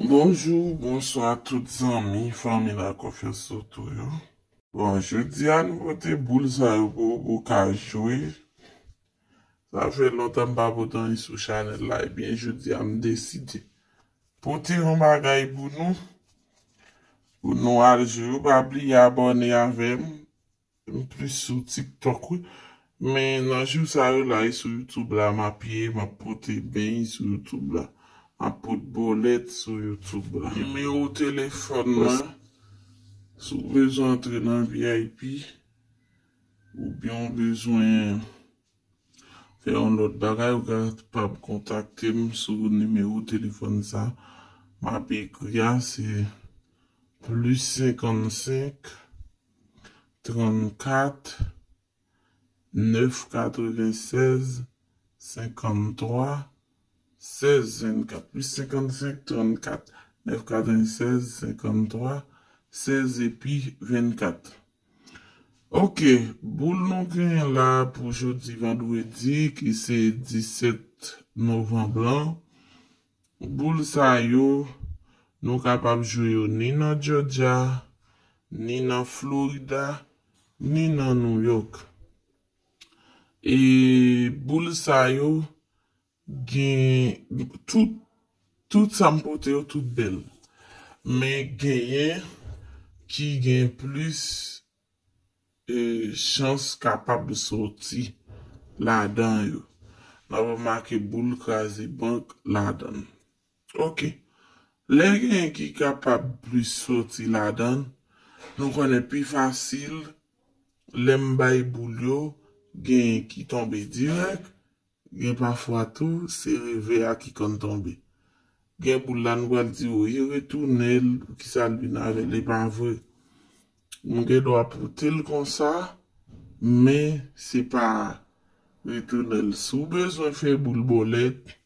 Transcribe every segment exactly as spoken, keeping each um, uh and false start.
Bonjou, bonswa tout zanmi, fanmi La Confiance Loto yo. Bon, jodi a nou pote boul sa yo pou ou, pou w ka jwe. Sa fè lontan m pa pote anyen sou chanèl la, ebyen jodi a m deside pote yon bagay pou nou, pou nou al jwe. Ou pa bliye abòne avè m, m plis sou TikTok wi. Men nan jou sa yo la, e sou YouTube la m ap ye, m ap pote beny sou YouTube la. M ap pote bòlèt sou YouTube la. Nimewo telefòn mwen, si w bezwen antre nan V I P, oubyen w bezwen fè yon lòt bagay, ou kapab kontakte m sou nimewo telefòn sa m ap ekri a, se plis senkannsenk, trannkat, nèf katrevensèz, senkanntwa, sèz vennkat, plis senkannsenk, trannkat, nèf katrevensèz, senkanntwa, sèz epi vennkat. Ok, boul nou genyen la pou jodi vandredi ki se disèt novanm lan. Boul sa yo, nou kapab jwe yo ni nan Georgia, ni nan Florida, ni nan New York. E boul sa yo, gen tout, tout sa m pote yo, tout bèl. Men genyen ki gen plis e, chans kapab soti ladan yo. N ap remake boul kraze bank ladan. Ok. Lè genyen ki kapab plis soti ladan, nou konnen pi fasil, lè m bay boul yo, genyen ki tonbe dirèk, gen pafwa tou, se revè a ki konn tonbe. Gen boul la nou pral di, o, e retounen l, poukisa l vin avè l, e pa vre. Nou gen dwa pote l konsa, men se pa retounen l. Si w bezwen fè boul bòlèt,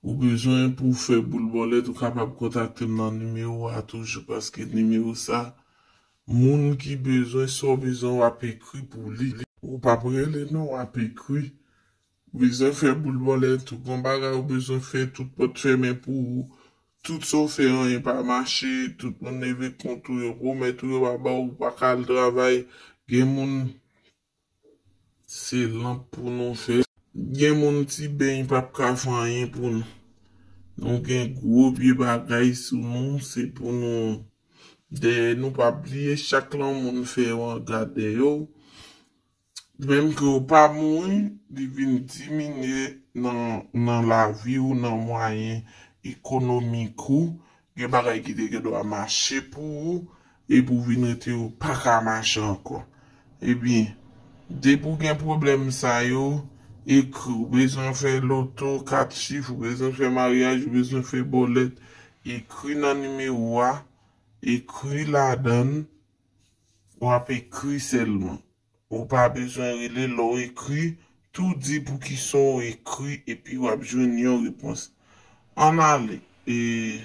ou bezwen pou w fè boul bòlèt, ou kapab kontakte m nan nimewo a toujou, paske nimewo sa, moun ki bezwen, sa w bezwen, w ap ekri pou li. Ou p ap rele non, w ap ekri. Ou bezwen fè boul bòlèt, ou gon bagay ou bezwen fè, tout pòt fèmen pou ou, tout sa w fè, anyen pa mache, tout moun leve kont ou, yo pwomèt ou, yo pa ba w, ou pa ka al travay. Gen moun, se lanp pou nou fè. Gen moun ti beny p ap ka fè anyen pou nou. Nou gen gwo pye bagay sou nou, se pou nou dèyè nou. Pa bliye, chak lè yon moun fè yon gade yo, menm ke w pa mouri, li vin diminye nan, nan lavi w, nan mwayen ekonomik ou. Gen bagay ki te gen dwa mache pou ou, epi w vin rete yo pa ka mache ankò. Ebyen, depi w gen pwoblèm sa yo, ekri. Ou bezwen fè loto, kat chif, ou bezwen fè maryaj, ou bezwen fè bòlèt, ekri nan nimewo a, ekri ladan l, w ap ekri sèlman. Ou pa bezwen rele, lè w ekri, tou di poukisa w ekri, epi w ap jwenn yon repons. Ann ale. E,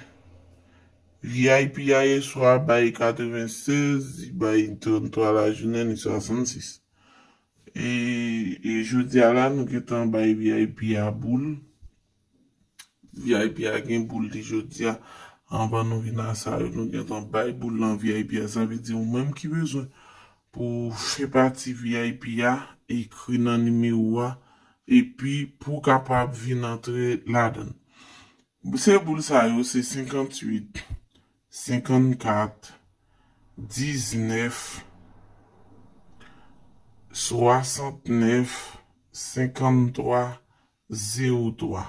V I P a yèswa bay katrevennsèz, li bay tranntwa lajounen, li swasannsis. E, e jodi a la, nou gentan bay V I P a boul. V I P a gen boul li jodi a. Anvan nou vin a sa yo, nou gentan bay boul nan V I P a. Sa vle di ou menm ki bezwen pou w fè pati V I P a, ekri nan nimewo a, epi pou w kapab vin antre ladan l. Se boul sa yo, se senkantuit, senkannkat, diznèf, swasantnèf, senkanntwa, zewo twa.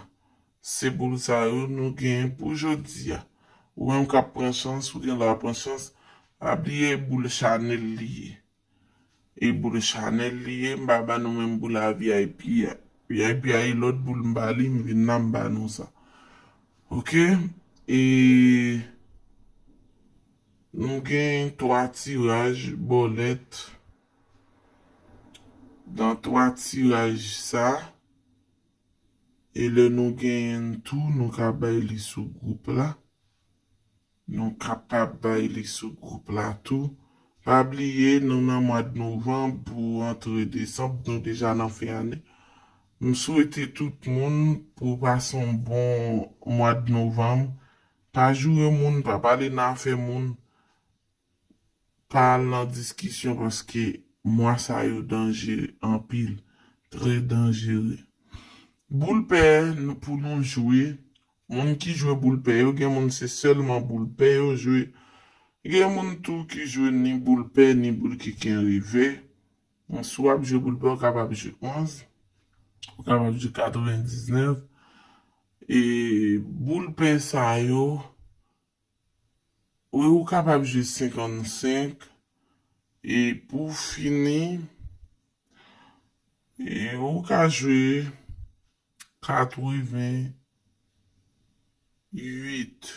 Se boul sa yo nou gen pou jodi a. Ou menm k ap pran chans, ou gen dwa pran chans. Pa bliye boul chanèl li ye. E boul chanèl li ye, m pa ba nou menm boul a V I P a. V I P a e lòt boul m ba li, m vin la m ba nou sa. Ok? E nou gen twa tiraj bòlèt. Nan twa tiraj sa, e lè nou genyen l tou, nou ka bay li sou gwoup la. Nou kapab bay li sou gwoup la tou. Pa bliye, nou nan mwa d novanm pou antre desanm, nou deja nan fen ane. M swete tout moun pou pase yon bon mwa d novanm Pa joure moun, pa pale nan afè moun, pa al nan diskisyon paske mwa sa yo danjere anpil, trè danjere. Boul pè pou nou jwe, moun ki jwe boul pè yo, gen moun se sèlman boul pè yo jwe. Gen moun tou ki jwe ni boul pè, ni boul ki gen revè. Si w ap jwe boul pè, ou kapab jwe onz, ou kapab jwe katrevendiznèf. E boul pè sa yo, wi, ou kapab jwe senkannsenk. E pou fini, e ou ka jwe katreven, uit.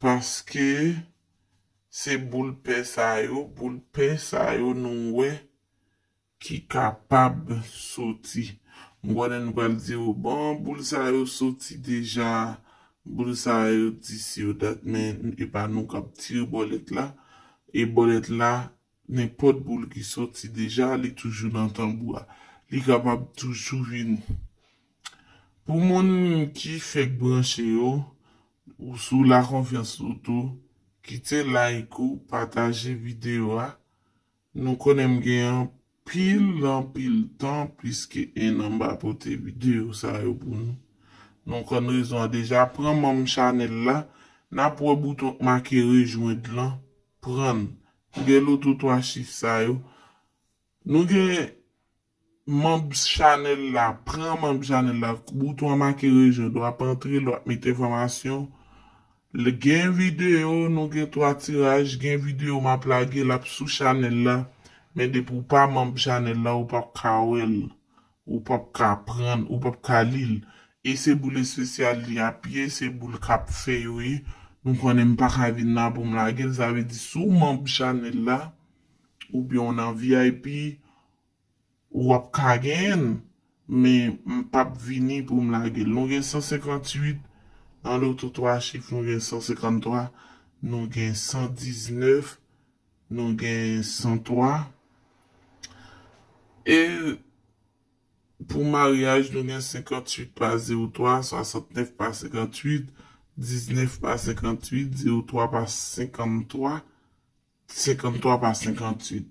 Paske se boul pè sa yo, boul pè sa yo nou wè ki kapab soti. M konnen nou pral di, "O, bon, boul sa yo soti deja, boul sa yo di si yo dat," men e pa nou k ap tire bòlèt la. E bòlèt la, nenpòt boul ki soti deja, li toujou nan tanbou a. Li kapab toujou vini. Pou moun ki fèk branche yo, ou sou la konfyans ou tou, kite like ou, pataje videyo a. Nou konnen m gen anpil, anpil tan, pliske en an m pa pote videyo sa yo pou nou. Nou konn rezon an deja, pran manm chanèl la, n ap wè bouton k make rejwenn lan, pran n. Nou gen loto twa chif sa yo. Nou gen manm chanèl la, pran manm chanèl la, bouton an make rejwenn, w ap antre, l ap mete enfòmasyon. L gen videyo, nou gen twa tiraj, gen videyo m ap lage, l ap sou chanèl la. Men depi w pa manm chanèl la, ou p ap ka wè l, ou p ap ka pran l, ou p ap ka li l. E se boul espesyal li ap ye, se boul k ap fè yo ye. Nou konnen m pa ka vin la pou m lage l, sa vle di si w manm chanèl la, oubyen w nan V I P, w ap ka genyen l, men m p ap vini pou m lage l. Nou gen san senkantuit, nan loto twa chif, nou gen san senkanntwa, nou gen san diznèf, nou gen san twa. E pou maryaj, nou gen senkantuit pa zewo twa, swasantnèf pa senkantuit, diznèf pa senkantuit, zewo twa pa senkanntwa, senkanntwa pa senkantuit.